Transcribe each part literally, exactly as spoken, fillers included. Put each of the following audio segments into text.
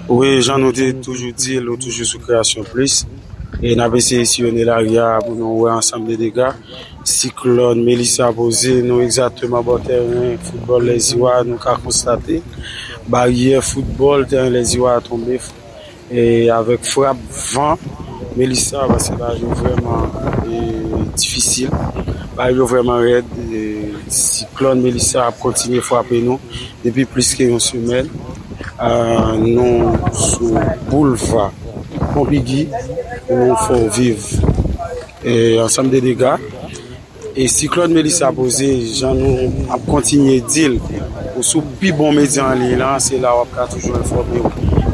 Wi, jan nou te toujou di, nou toujou sou Kreyasyon Plis. E n ap eseye siyone lari a pou nou wè ansanm de dega. Siklòn Melissa poze, nou egzakteman bò tèren foutbòl Lèziwa, nou ka konstate baryè foutbòl tèren Lèziwa a tonbe. E avèk frap van Melissa, paske bagay yo vrèman e, difisil. Bagay yo vrèman rèd. E, siklòn Melissa ap kontinye frape nou depi plis ke yon semèn. Ah, nou sou boulva Ponpigi, nou fè w viv e, ansanm de dega. E siklòn Melissa poze, jan nou ap kontinye di l, ou sou pi bon medya an liy lan, se la w ap ka toujou enfòme w.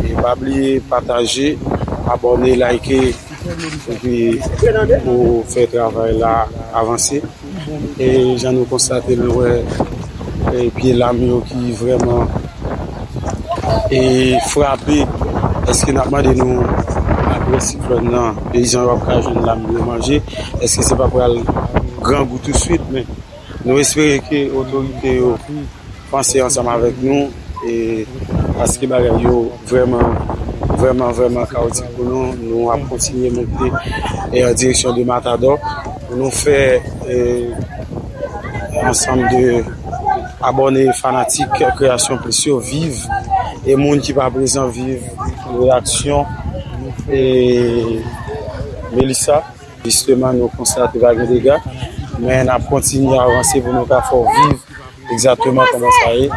E pa bliye pataje, abòne, like, epi pou fè travay la avanse. E jan nou konstate, nou wè e, pye lam yo ki vrèman e, frape. Èske n ap mande nou, apre siklòn nan, peyizan yo ap ka jwenn lam yo manje? Èske se pa pral grangou touswit? Men nou espere ke otorite yo panse ansanm avèk nou, e, paske bagay yo vrèman, vrèman, vrèman kawotik pou nou. Nou ap kontinye monte e, an direksyon de Matadò pou nou fè e, ansanm de abòne, fanatik Kreyasyon Plis yo viv, e moun ki pa prezan viv reyaksyon e, Melissa. Jisteman, nou konstate pa gen dega, men n ap kontinye avanse pou nou ka fè w viv egzakteman kòman sa ye.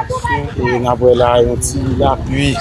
E n ap wè la yon ti lapli.